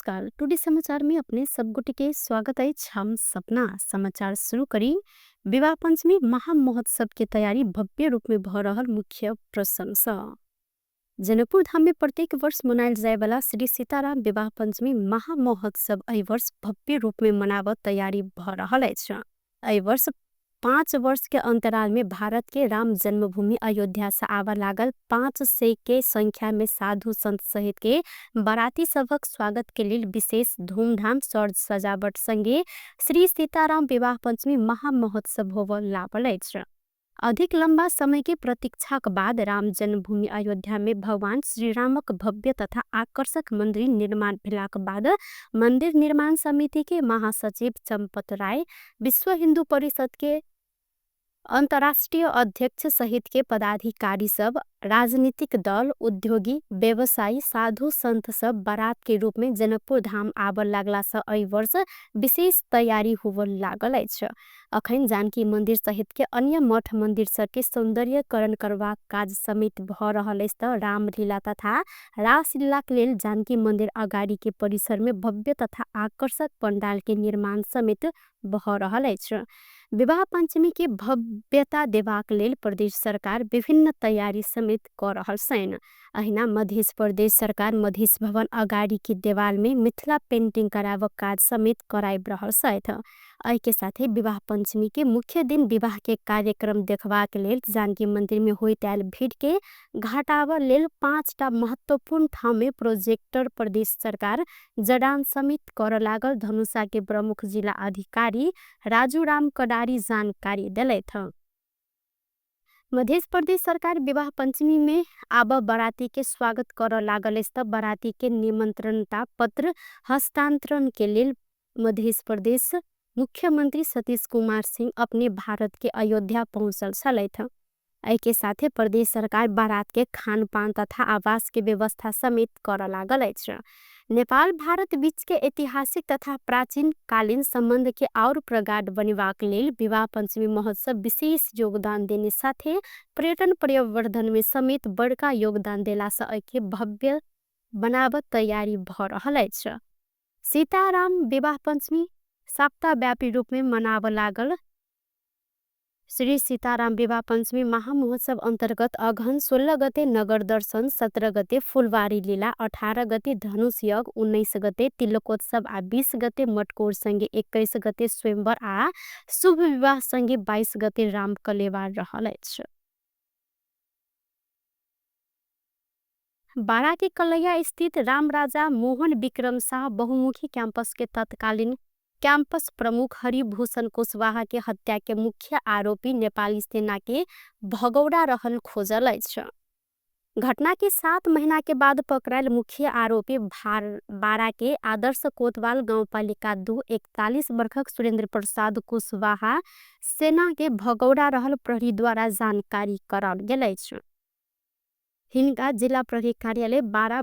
नमस्कार टुडे समाचार में अपने सब गोटे के स्वागत अछि। हम सपना समाचार शुरू करी। विवाह पंचमी महामहोत्सव के तैयारी भव्य रूप में भ रहल मुख्य प्रसंग। जनकपुर धाम में प्रत्येक वर्ष मनायल जाय वाला श्री सीताराम विवाह पंचमी महामहोत्सव एहि वर्ष भव्य रूप में मनावत तैयारी भ रहल अछि। एहि वर्ष 5 वर्ष के अंतराल में भारत के राम जन्मभूमि अयोध्या से आवा लागल 500 के संख्या में साधु संत सहित के बाराती सबक स्वागत के लिए विशेष धूमधाम सज सजावट संगे श्री सीताराम विवाह पंचमी महामहोत्सव होव लागल अछि। अधिक लंबा समय के प्रतीक्षा के बाद राम जन्मभूमि अयोध्या में भगवान श्री रामक भव्य तथा आकर्षक मंदिर निर्माण भेलाक बाद मंदिर निर्माण समिति के महासचिव चंपत राय, विश्व हिंदू परिषद के अंतर्राष्ट्रीय अध्यक्ष सहित के पदाधिकारी सब, राजनीतिक दल, उद्योगी, व्यवसायी, साधु संत सब बारात के रूप में जनकपुर धाम आबऽ लागला से एहि वर्ष विशेष तैयारी होबऽ लागल अछि। अखन जानकी मंदिर सहित के अन्य मठ मंदिर सब के सौंदर्यकरण करबाक काज समेत भ रहल अछि। त रामलीला तथा रासलीला के लेल जानकी मंदिर अगाडि के परिसर में भव्य तथा आकर्षक पंडाल के निर्माण समेत भ रहल अछि। विवाह पंचमी के भव्यता देबाक लेल प्रदेश सरकार विभिन्न तैयारी समेत क रहल छनि। अहिना मध्य प्रदेश सरकार मधेश भवन अगाडि के देवाल में मिथिला पेंटिंग कराबक काज समेत कराबि रहल छथि। एहि के साथे विवाह पंचमी के मुख्य दिन विवाह के कार्यक्रम देखबाक लेल जानकी मंदिर में होइत आयल भीड़ के घटाबऽ लेल 5टा महत्वपूर्ण ठाम में प्रोजेक्टर प्रदेश सरकार जडान समेत करऽ लागल धनुषा के प्रमुख जिला अधिकारी राजू राम कडारी जानकारी देलथि। मध्य प्रदेश सरकार विवाह पंचमी में आब बाराती के स्वागत करऽ लागल अछि। त बाराती के निमंत्रणता पत्र हस्तांतरण के लेल मध्य प्रदेश मुख्यमंत्री सतीश कुमार सिंह अपने भारत के अयोध्या पहुँचल छलथि। एहि के साथे प्रदेश सरकार बारात के खान पान तथा आवास के व्यवस्था समेत करऽ लागल अछि। नेपाल भारत बीच के ऐतिहासिक तथा प्राचीन कालीन संबंध के और प्रगाढ़ बनेबाक लेल विवाह पंचमी महोत्सव विशेष योगदान देने साथे पर्यटन प्रवर्धन में समेत बड़का योगदान देला से एहि के भव्य बनाबत तैयारी भ रहल अछि। सीताराम विवाह पंचमी सप्ताहव्यापी रूप में मनाबऽ लागल श्री सीताराम विवाह पंचमी महामहोत्सव अंतर्गत अगहन 16 गते नगर दर्शन, 17 गते फुलवारी लीला, 18 गते धनुष यज्ञ, 19 गते तिलकोत्सव आ 20 गते मटकोर संगे 21 गते स्वयंवर आ शुभ विवाह संगे 22 गते राम कलेवार रहल अछि। बारा के कलैया स्थित रामराजा मोहन विक्रम शाह बहुमुखी कैंपस के तत्कालीन कैंपस प्रमुख हरिभूषण कुशवाहा के हत्या के मुख्य आरोपी नेपाली सेना के भगौड़ा रहल खोजल अछि। घटना के 7 महीना के बाद पकड़ायल मुख्य आरोपी बारा के आदर्श कोतवाल गाउँपालिका 2 41 वर्षक सुरेंद्र प्रसाद कुशवाहा सेना के भगौड़ा रहल प्रहरी द्वारा जानकारी कराओल गेल अछि। हिनका जिला प्रहरी कार्यालय 12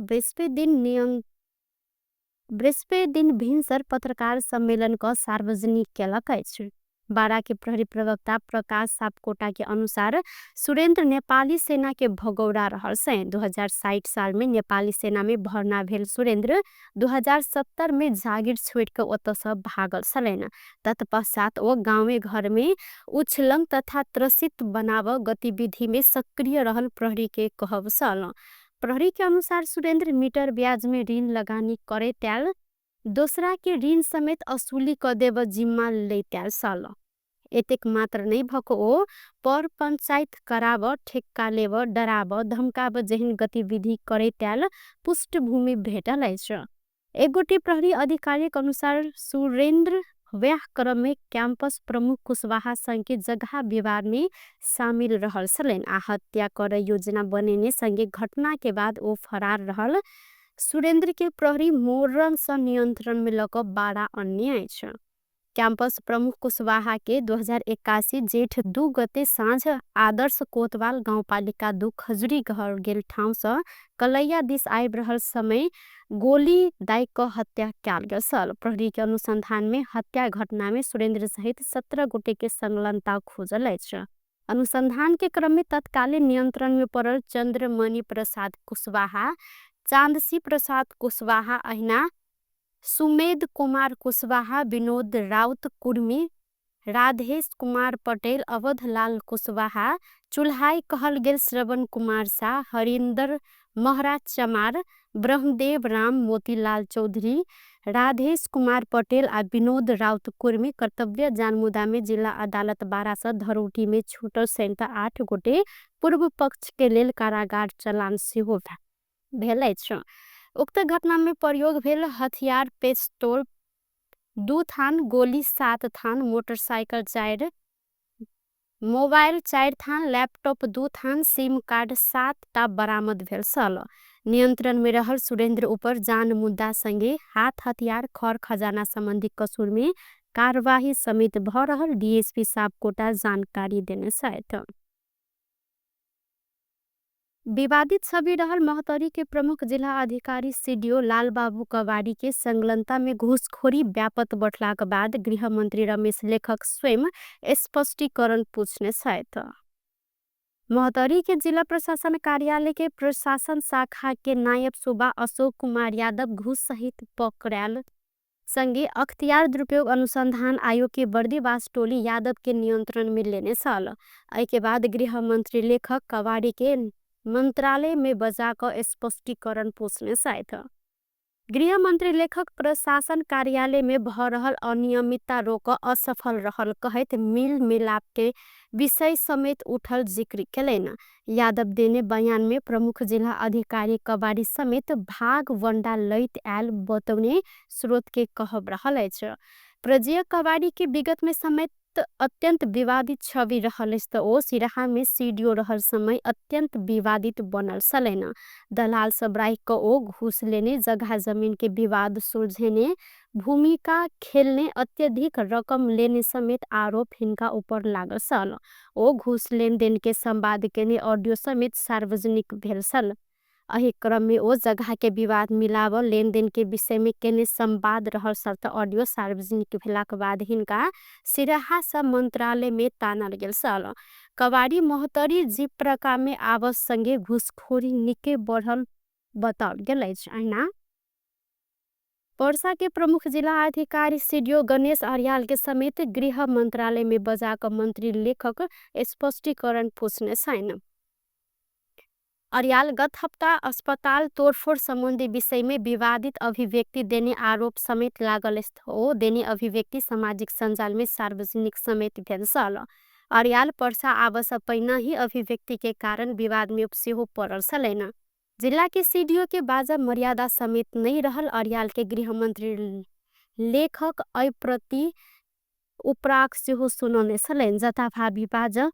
बृहस्पति दिन भिनसर पत्रकार सम्मेलन क सार्वजनिक केलक अछि। बारा के प्रहरी प्रवक्ता प्रकाश सापकोटा के अनुसार सुरेंद्र नेपाली सेना के भगौड़ा रहल से 2060 साल में नेपाली सेना में भर्ना भेल सुरेंद्र 2070 में जागिर छोड़ के ओतऽ से भागल छलनि। तत्पश्चात ओ गाँवे घर में उछलंग तथा त्रसित बनाव गतिविधि में सक्रिय रहल प्रहरी के कहब छल। प्रहरी के अनुसार सुरेंद्र मीटर ब्याज में ऋण लगानी करे त्याल दोसरा के ऋण समेत असुली क देव जिम्मा लेत्याल छल। एतेक मात्र नहीं भक ओ पर पंचायत कराव, ठेक्का लेव, डराव, धमकाव जेहन गतिविधि करे त्याल पृष्ठभूमि भेटल अछि। एक गोटी प्रहरी अधिकारी के अनुसार सुरेंद्र व्याह क्रम में कैंपस प्रमुख कुशवाहा संग के जगह विवाद में शामिल रहल छलनि आ हत्या करे योजना बनेने संगे घटना के बाद ओ फरार रहल सुरेंद्र के प्रहरी मोरन सँ नियंत्रण में लक बारा अन्य अछि। कैंपस प्रमुख कुशवाहा के 2081 जेठ 2 गते साँझ आदर्श कोतवाल गाउँपालिका 2 खजुरी घर गेल ठाउँ सँ कलैया दिस आबि रहल समय गोली दाइ क हत्या कयल गेल छल। प्रहरी के अनुसंधान में हत्या घटना में सुरेंद्र सहित 17 गोटे के संलग्नता खोजल अछि। अनुसंधान के क्रम में तत्कालीन नियंत्रण में पड़ल चंद्रमणि प्रसाद कुशवाहा, चांदसी प्रसाद कुशवाहा अहिना सुमेध कुमार कुशवाहा, विनोद राउत कुर्मी, राधेश कुमार पटेल, अवधलाल कुशवाहा, चुल्हाई कहल गेल श्रवण कुमार शाह, हरिन्दर महरा चमार, ब्रह्मदेव राम, मोतीलाल चौधरी, राधेश कुमार पटेल आ विनोद राउत कुर्मी कर्तव्य जानमुदामे जिल्ला अदालत 12 धरौटीमे छुटल सहित 8 गोटे पूर्व पक्षके लेल कारागार चलान सेहो भेल अछि। उक्त घटनामे प्रयोग भेल हथियार पेस्तोल 2 थान, गोली 7 थान, मोटरसाइकल 4, मोबाइल 4 थान, लैपटॉप 2 थान, सिम कार्ड 7 टा बरामद भेल छल। नियंत्रण में रहल सुरेंद्र ऊपर जान मुद्दा संगे हाथ हथियार खर खजाना संबंधी कसूर में कार्यवाही समेत भ रहल डीएसपी सापकोटा जानकारी देने छथि। विवादित छवि रहल महोत्तरी के प्रमुख जिल्ला अधिकारी सीडीओ लालबाबू कवाडी के संलग्नता में घूसखोरी व्यापत बढ़लाक बाद गृहमंत्री रमेश लेखक स्वयं स्पष्टीकरण पूछने छथि। महोत्तरी के जिला प्रशासन कार्यालय के प्रशासन शाखा के नायब सुबा अशोक कुमार यादव घूस सहित पकड़ायल संगे अख्तियार दुरुपयोग अनुसंधान आयोग के बर्दिवास टोली यादव के नियंत्रण में लेने छल। एहि के बाद गृहमंत्री लेखक कवाडी के मंत्रालय में बजा क स्पष्टीकरण पूछने छथि। गृहमंत्री लेखक प्रशासन कार्यालय में भ रहल अनियमितता रोक असफल रहल कहैत मिल मिलाप के विषय समेत उठल जिक्र केलनि। यादव देने बयान में प्रमुख जिला अधिकारी कवाडी समेत भाग वंडा लैत आयल बतौने स्रोत के कहब रहल अछि। प्रजिया कवाडी के विगत में समेत अत्यंत विवादित छवि रहल अछि त ओ सिराहा में सीडीओ रहल समय अत्यंत विवादित बनल छलनि। दलाल सब राखि क ओ घूस लेने, जगह जमीन के विवाद सुलझेने, भूमिका खेलने, अत्यधिक रकम लेने समेत आरोप हिनका ऊपर लागल छल। ओ घूस लेनदेन के संवाद केने ऑडियो समेत सार्वजनिक भेल छल। एहि क्रम में ओ जगह के विवाद मिलाव लेनदेन के विषय में केने संवाद रहल छल त ऑडियो सार्वजनिक भेलाक बाद हिनका सिराहा सँ मंत्रालय में तानल गेल छल। कवाडी महोत्तरी जीप्रका में आवस संगे घूसखोरी निके बढ़ल बताओल गेल अछि। अहिना पर्सा के प्रमुख जिला अधिकारी सीडीओ गणेश अर्याल के समेत गृह मंत्रालय में बजा क मंत्री लेखक स्पष्टीकरण पूछने छनि। अर्याल गत हप्ता अस्पताल तोड़फोड़ संबंधी विषय में विवादित अभिव्यक्ति देने आरोप समेत लागल ओ देने अभिव्यक्ति सामाजिक सञ्जाल में सार्वजनिक समेत भेल छल। अर्याल पर्सा आवस पहिने ही अभिव्यक्ति के कारण विवाद में सेहो पड़ल छलनि। जिला के सीडीओ के बाजा मर्यादा समेत नहीं रहल अर्याल के गृहमंत्री लेखक एहि प्रति उपराग सेहो सुनौने छलनि। जथाभावी बाजा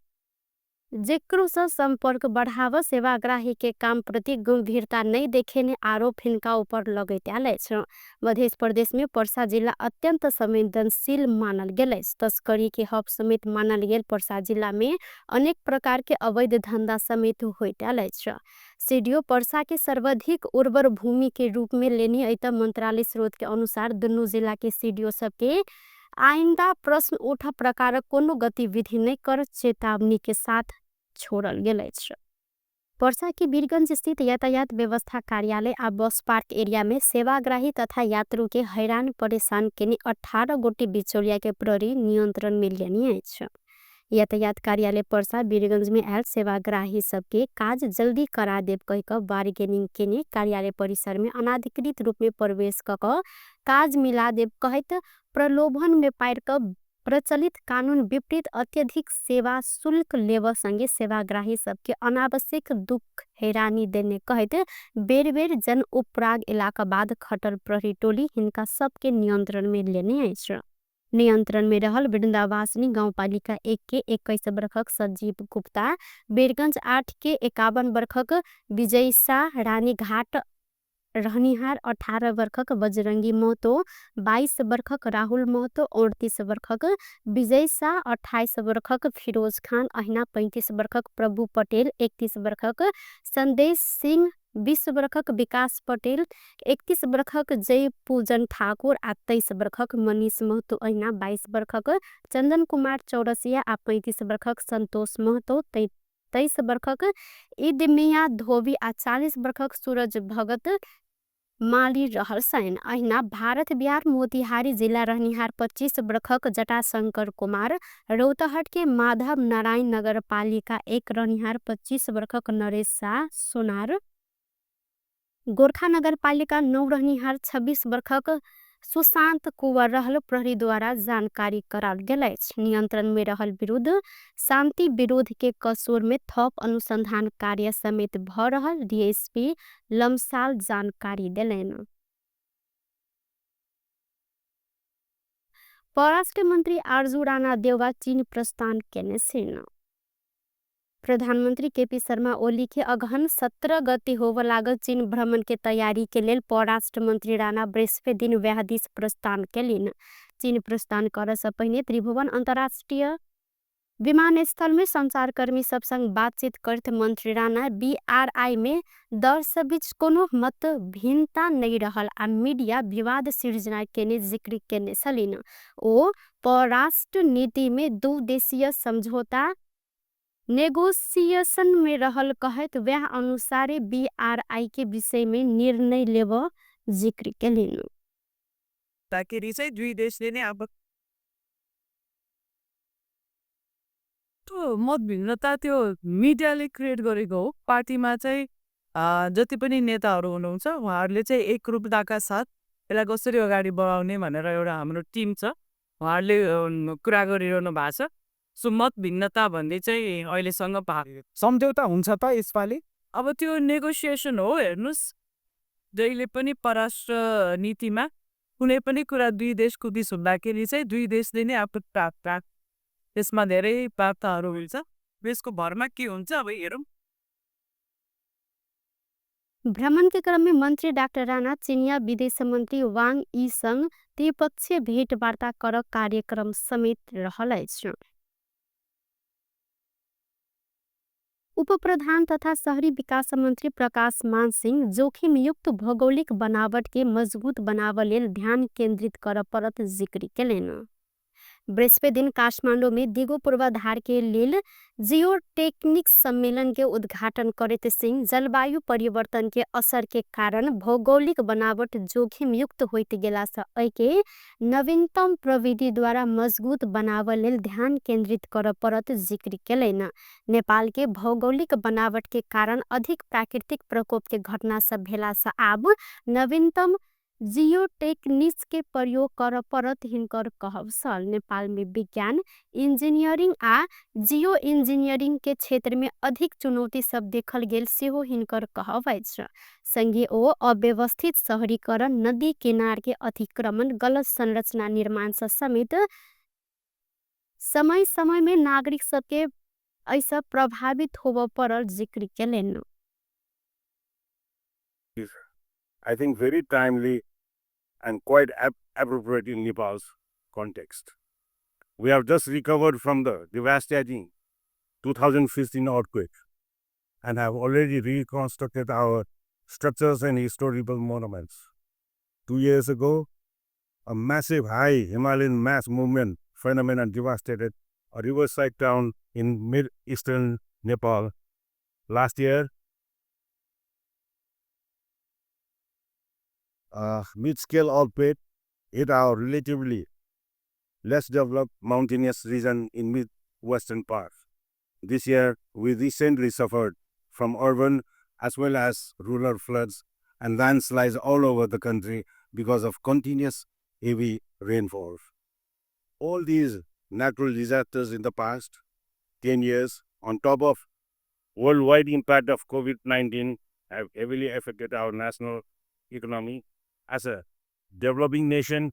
जेकरो सँ संपर्क बढ़ाव सेवाग्राही के काम प्रति गंभीरता नहीं देखेने आरोप हिनका ऊपर लगैत आयल अछि। मध्य प्रदेश में पर्सा जिला अत्यंत संवेदनशील मानल गेल अछि। तस्करी के हब समेत मानल गेल पर्सा जिला में अनेक प्रकार के अवैध धंधा समेत होइत आयल अछि। सीडीओ पर्सा के सर्वाधिक उर्वर भूमि के रूप में लेने अत मंत्रालय स्रोत के अनुसार दुनू जिला के सीडीओ सबके आइंदा प्रश्न उठा प्रकार कोनो गतिविधि नहीं कर चेतावनी के साथ छोड़ल गेल अछि। पर्सा के वीरगंज स्थित यातायात व्यवस्था कार्यालय आ बस पार्क एरिया में सेवाग्राही तथा यात्रु के हैरान परेशान केने 18 गोटे बिचौलिया के प्रहरी नियंत्रण में लेने अछि। यातायात कार्यालय पर्सा वीरगंज में आयल सेवाग्राही सबके काज जल्दी करा देब कहि क बार्गेनिंग केने कार्यालय परिसर में अनाधिकृत रूप में प्रवेश क काज मिला देब कहैत प्रलोभन में पार क प्रचलित कानून विपरीत अत्यधिक सेवा शुल्क लेब संगे सेवाग्राही सबके अनावश्यक दुख हैरानी देने कहैत बेर बेर जन उपराग इलाका बाद खटल प्रहरी टोली हिनका सबके नियंत्रण में लेने अछि। नियंत्रण में रहल वृंदावासिनी गाउँपालिका 1 के 21 बरखक संजीव गुप्ता, वीरगंज 8 के 51 बरखक विजय शाह, रानीघाट रहनिहार 18 बरखक बजरंगी महतो, 22 बरखक राहुल महतो, 38 बरखक विजय शाह, 28 बरखक फिरोज खान, अहिना 35 बरखक प्रभु पटेल, 31 बरखक संदेश सिंह, 20 बरखक विकास पटेल, 31 बरखक जय पूजन ठाकुर आ 23 बरखक मनीष महतो, अहिना 22 बरखक चंदन कुमार चौरसिया आ 35 बरखक संतोष महतो, 23 बरखक ईद मियां धोबी आ 40 बरखक सूरज भगत माली रहल छनि। अहिना भारत बिहार मोतिहारी जिल्ला रहनिहार 25 बरखक जटाशंकर कुमार, रौतहट के माधव नारायण नगरपालिका 1 रहनिहार 25 बरखक नरेश शाह सोनार, गोरखा नगरपालिका 9 रहनिहार 26 बरखक सुशांत कुँवर रहल प्रहरीद्वारा जानकारी कराओल गेल अछि। नियंत्रण में रहल विरुद्ध शांति विरोध के कसुर में थप अनुसंधान कार्य समेत भ रहल डीएसपी लम्साल जानकारी देलनि। परराष्ट्र मन्त्री आरजू राणा देउवा चीन प्रस्थान केने छिन्। प्रधानमन्त्री केपी शर्मा ओली के अगहन 17 गते होब लागल चीन भ्रमण के तैयारी के लेल परराष्ट्र मन्त्री राणा बृहस्पति दिन व्याहदिस प्रस्थान केलिन। चीन प्रस्थान कर से पहिने त्रिभुवन अन्तर्राष्ट्रिय विमानस्थल में संचारकर्मी सब संग बातचीत करत मन्त्री राणा बीआरआई में दल सब बीच कोनो मत भिन्नता नहीं रहल आ मीडिया विवाद सिर्जना केने जिक्र केने छलिन। ओ परराष्ट्र नीति में दू देशीय समझौता नेगोशिएशन में रहल कहैत वह अनुसार बीआरआई के विषय में निर्णय लेब जिक्र केलिन। ताकि चाहिँ दुई देशले नै अब त्यो मतभिन्नता त्यो मिडियाले क्रिएट गरेको हो। पार्टीमा चाहिँ जति पनि नेताहरू हुनुहुन्छ उहाँहरूले चाहिँ एकरूपताका साथ यसलाई कसरी अगाडि बढाउने भनेर एउटा हाम्रो टिम छ, उहाँहरूले कुरा गरिरहनु भएको छ। सो मत भिन्नता भन्ने चाहिँ अहिलेसम्म सम्झौता हुन्छ त यसपालि? अब त्यो नेगोसिएसन हो। हेर्नुहोस्, जहिले पनि परराष्ट्र नीतिमा कुनै पनि कुरा दुई देशको बिच हुँदाखेरि चाहिँ दुई देशले नै आफ्नो प्राप्त त्यसमा धेरै वार्ताहरू हुन्छ, यसको भरमा के हुन्छ अब हेरौँ। भ्रमण के क्रम में मंत्री डाक्टर राणा चीनिया विदेश मंत्री वांग यी संग त्रिपक्षीय भेटवार्ता कर कार्यक्रम समेत रहल अछि। उपप्रधान तथा शहरी विकास मंत्री प्रकाश मान सिंह जोखिमयुक्त भौगोलिक बनावट के मजबूत बनाव लेल ध्यान केंद्रित कर परत जिक्र केलनि। बृहस्पति दिन काठमांडू में दिगो पूर्वाधार के लेल जियोटेक्निक्स सम्मेलन के उद्घाटन करैत सिंह जलवायु परिवर्तन के असर के कारण भौगोलिक बनावट जोखिमयुक्त होइत गेला सँ एके नवीनतम प्रविधि द्वारा मजबूत बनाव लेल ध्यान केंद्रित कर परत जिक्र केलनि। नेपाल के भौगोलिक बनावट के कारण अधिक प्राकृतिक प्रकोप के घटना सब भेला सँ आब नवीनतम जियोटेक्निक्स के प्रयोग कर परत हिनकर कहब छल। नेपाल में विज्ञान, इंजीनियरिंग आ जियो इंजीनियरिंग के क्षेत्र में अधिक चुनौती सब देखल गेल सेहो हिनकर कहब अछि। संगे ओ अव्यवस्थित शहरीकरण, नदी किनार के अतिक्रमण, गलत संरचना निर्माण से समेत समय समय में नागरिक सबके ऐसा प्रभावित होब परल जिक्र केलनि। I think very timely and quite appropriate in Nepal's context. We have just recovered from the devastating 2015 earthquake and have already reconstructed our structures and historical monuments. 2 years ago, a massive high Himalayan mass movement phenomenon devastated a riverside town in mid-eastern Nepal. Last year, mid-scale earthquake hit our relatively less developed mountainous region in mid-western part. This year, we recently suffered from urban as well as rural floods and landslides all over the country because of continuous heavy rainfall. All these natural disasters in the past 10 years, on top of worldwide impact of COVID-19, have heavily affected our national economy. As a developing nation,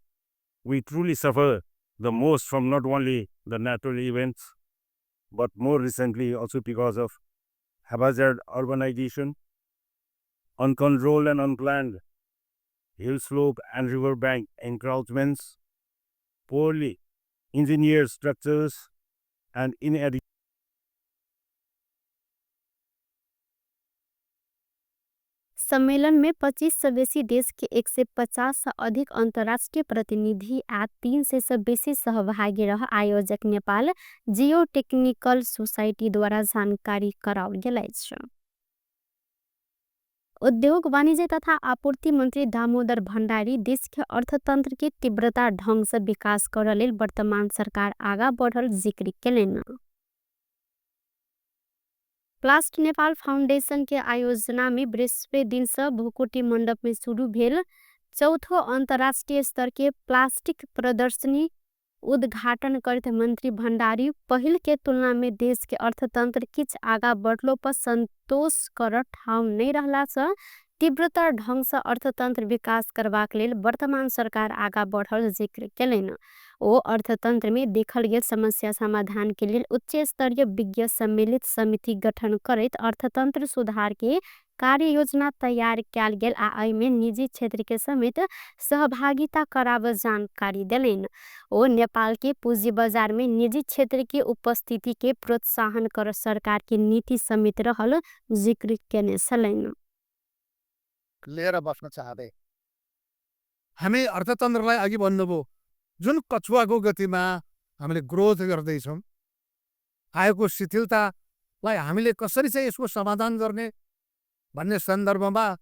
we truly suffer the most from not only the natural events, but more recently also because of haphazard urbanization, uncontrolled and unplanned hill slope and riverbank encroachments, poorly engineered structures, and inadequate. सम्मेलन में 25 से बेसी देश के 150 से अधिक अंतर्राष्ट्रीय प्रतिनिधि आ 300 से बेसी सहभागी रह आयोजक नेपाल जियोटेक्निकल सोसाइटी द्वारा जानकारी कराओल गेल अछि। उद्योग वाणिज्य तथा आपूर्ति मन्त्री दामोदर भण्डारी देशके अर्थतन्त्रके तीव्रता ढंगसँ विकास करऽ लेल वर्तमान सरकार आगा बढ़ल जिक्र केलनि। प्लास्ट नेपाल फाउंडेशन के आयोजना में बृहस्पति दिन से भूकुटी मंडप में शुरू भेल चौथो अंतर्राष्ट्रीय स्तर के प्लास्टिक प्रदर्शनी उद्घाटन करते मंत्री भंडारी पहिल के तुलना में देश के अर्थतंत्र किछ आगा बढ़लो पर संतोष कर ठाउँ नहीं रहला से तीव्रतर ढंग से अर्थतंत्र विकास करबाक लेल वर्तमान सरकार आगा बढ़ल जिक्र केलनि। ओ अर्थतंत्र में देखल गेल समस्या समाधान के लेल उच्च स्तरीय विज्ञ सम्मिलित समिति गठन करैत अर्थतंत्र सुधार के कार्य योजना तैयार कयल गेल आ एहिमे निजी क्षेत्र के समेत सहभागिता कराब जानकारी देलनि। ओ नेपाल के पूंजी बाजार में निजी क्षेत्र के उपस्थिति के प्रोत्साहन कर सरकार के नीति समेत रहल जिक्र केने छलनि। लिएर बस्न चाहँदै हामी अर्थतन्त्रलाई अघि भन्नुभयो जुन कछुवाको गतिमा हामीले ग्रोथ गर्दैछौँ, आएको शिथिलतालाई हामीले कसरी चाहिँ यसको समाधान गर्ने भन्ने सन्दर्भमा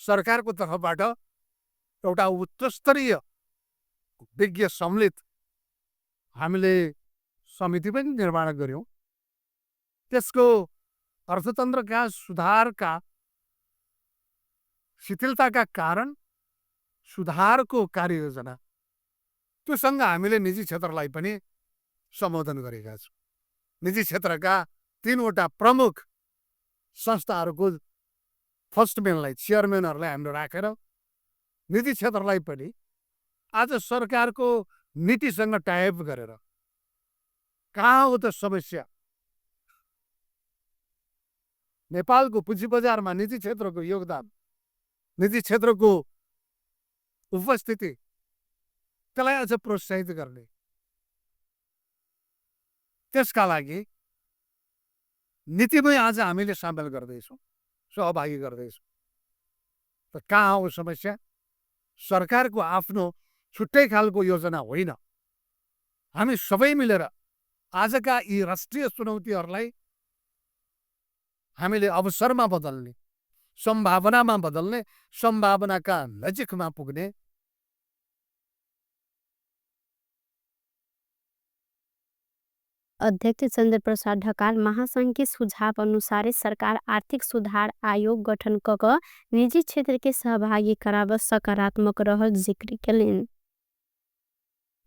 सरकारको तर्फबाट एउटा उच्चस्तरीय विज्ञ सम्मिलित हामीले समिति पनि निर्माण गऱ्यौँ। त्यसको अर्थतन्त्रका सुधारका शिथिलताका कारण सुधारको कार्ययोजना त्योसँग हामीले निजी क्षेत्रलाई पनि सम्बोधन गरेका छौँ। निजी क्षेत्रका 3वटा प्रमुख संस्थाहरूको फर्स्टम्यानलाई, चेयरम्यानहरूलाई हामीले राखेर निजी क्षेत्रलाई पनि आज सरकारको नीतिसँग टाइप गरेर कहाँ हो त समस्या, नेपालको पुँजी बजारमा निजी क्षेत्रको योगदान, निजी क्षेत्रको उपस्थिति, त्यसलाई अझ प्रोत्साहित गर्ने, त्यसका लागि नीतिमै आज हामीले सामेल गर्दैछौँ, सहभागी गर्दैछौँ। त कहाँ हो समस्या? सरकारको आफ्नो छुट्टै खालको योजना होइन, हामी सबै मिलेर आजका यी राष्ट्रिय चुनौतीहरूलाई हामीले अवसरमा बदल्ने, सम्भावनामा बदल्ने, सम्भावनाका नजिकमा पुग्ने। अध्यक्ष चंद्रप्रसाद ढकाल महासंघ के सुझाव अनुसार सरकार आर्थिक सुधार आयोग गठन क निजी क्षेत्र के सहभागी कराब सकारात्मक रहल जिक्र केलनि।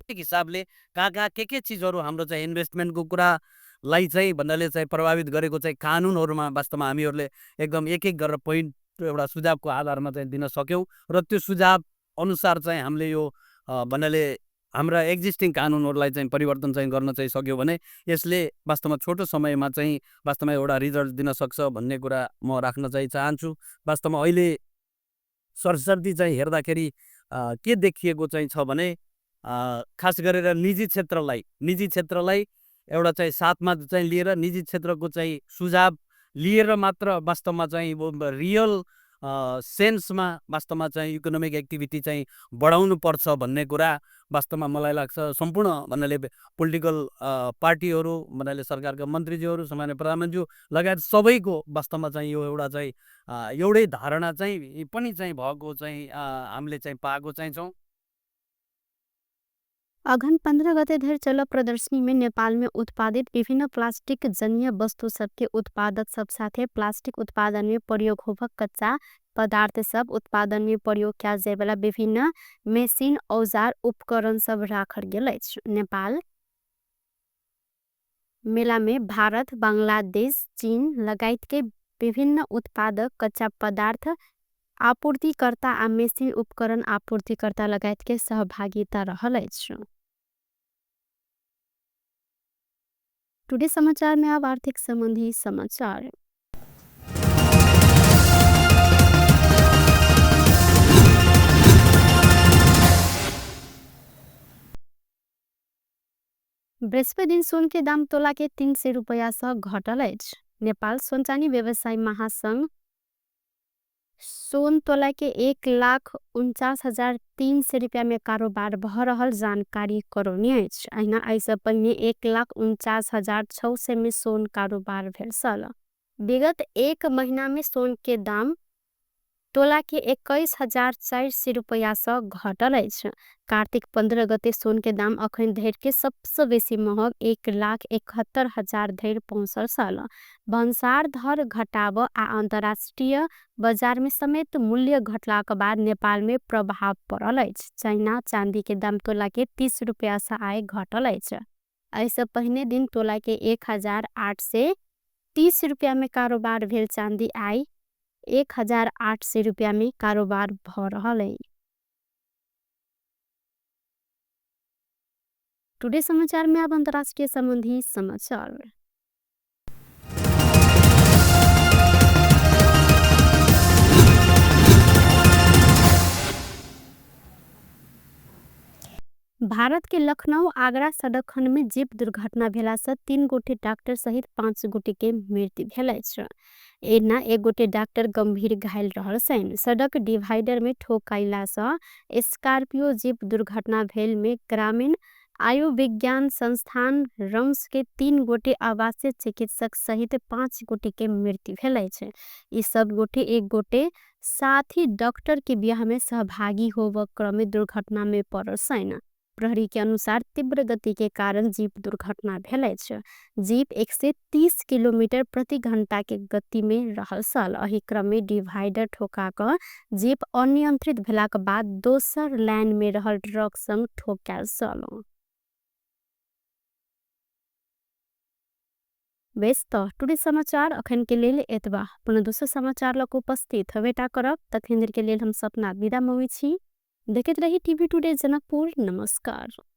हिसाबले कहाँ कहाँ के चिजहरू हाम्रो चाहिँ इन्भेस्टमेन्टको कुरालाई चाहिँ भन्नाले चाहिँ प्रभावित गरेको चाहिँ कानुनहरूमा वास्तवमा हामीहरूले एकदम एक एक गरेर पोइन्ट एउटा सुझावको आधारमा चाहिँ दिन सक्यौँ र त्यो सुझाव अनुसार चाहिँ हामीले यो भन्नाले हाम्रा एक्जिस्टिङ कानुनहरूलाई चाहिँ परिवर्तन चाहिँ गर्न चाहिँ सक्यौँ भने यसले वास्तवमा छोटो समयमा चाहिँ वास्तवमा एउटा रिजल्ट दिन सक्छ भन्ने कुरा म राख्न चाहिँ चाहन्छु। वास्तवमा अहिले सरसर्ती चाहिँ हेर्दाखेरि के देखिएको चाहिँ छ भने खास गरेर निजी क्षेत्रलाई एउटा चाहिँ साथमा चाहिँ लिएर निजी क्षेत्रको चाहिँ सुझाव लिएर मात्र वास्तवमा चाहिँ रियल सेन्समा वास्तवमा चाहिँ इकोनोमिक एक्टिभिटी चाहिँ बढाउनु पर्छ भन्ने कुरा वास्तवमा मलाई लाग्छ। सम्पूर्ण भन्नाले पोलिटिकल पार्टीहरू, भन्नाले सरकारका मन्त्रीज्यूहरू, सामान्य प्रधानमन्त्रीज्यू लगायत सबैको वास्तवमा चाहिँ यो एउटा चाहिँ एउटै धारणा चाहिँ पनि चाहिँ भएको चाहिँ हामीले चाहिँ पाएको चाहिँ छौँ। अघन 15 गते धरि चल प्रदर्शनी में नेपाल में उत्पादित विभिन्न प्लास्टिक जन्य वस्तु सबके उत्पादक सब साथे प्लास्टिक उत्पादन में प्रयोग होवक कच्चा पदार्थ सब उत्पादन में प्रयोग कयल जाय वाला विभिन्न मशीन, औजार, उपकरण सब राखल गेल अछि। नेपाल मेला में भारत, बांग्लादेश, चीन लगायत के विभिन्न उत्पादक कच्चा पदार्थ आपूर्तिकर्ता आ मशीन उपकरण आपूर्तिकर्ता लगायत के सहभागिता रहल अछि। टुडे समाचार में अब आर्थिक संबंधी समाचार। बृहस्पति दिन सोन के दाम तोला के 300 रुपया से घटल अछि। नेपाल सोन चानी व्यवसाय महासंघ सोन तोला के 1,49,300 रुपया में कारोबार भ रहल जानकारी करौने अछि। अहिना एहिसँ पहिने 1,49,600 में सोन कारोबार भेल छल। विगत एक महीना में सोन के दाम तोला के 21,400 रुपैया से घटल अछि। कार्तिक 15 गते सोन के दाम अखन धरि के सबसे बेसी महग 1,71,000 धरि पहुँचल छल। भन्सार दर घटाव आ अंतर्राष्ट्रीय बाजार में समेत मूल्य घटला के बाद नेपाल में प्रभाव पड़ल अछि। चाइना चांदी के दाम तोला के 30 रुपैया से आय घटल अछि। एहिसँ पहिने दिन तोला के 1,830 रुपैया में कारोबार भेल चांदी आइ 1,800 रुपैया में कारोबार भ रहल अछि। टुडे समाचार में अब अंतर्राष्ट्रीय संबंधी समाचार। भारत के लखनऊ आगरा सड़क खंड में जीप दुर्घटना भेला से 3 गोटे डॉक्टर सहित 5 गोटे के मृत्यु भेल अछि। एना 1 गोटे डॉक्टर गंभीर घायल रहल छनि। सड़क डिवाइडर में ठोकाइला से स्कॉर्पियो जीप दुर्घटना भेल में ग्रामीण आयुर्विज्ञान संस्थान रम्स के 3 गोटे आवासीय चिकित्सक सहित 5 गोटे के मृत्यु भेल अछि। ई सब गोटे 1 गोटे साथी डॉक्टर के बियाह में सहभागी होव क्रम में दुर्घटना में पड़ल छनि। प्रहरी के अनुसार तीव्र गति के कारण जीप दुर्घटना भेल अछि। जीप 130 किलोमीटर प्रति घंटा के गति में रहल छल। एहि क्रम में डिवाइडर ठोका क जीप अनियंत्रित भेला के बाद दोसर लाइन में रहल ट्रक संग ठोकायल छल। बेस त टुडे समाचार अखन के लेल एतबा। पुनः दोसर समाचार लक उपस्थित हवेटा करब। तखन देर के लेल हम सपना विदा मंगै छी। देखैत रही टीवी टुडे जनकपुर। नमस्कार।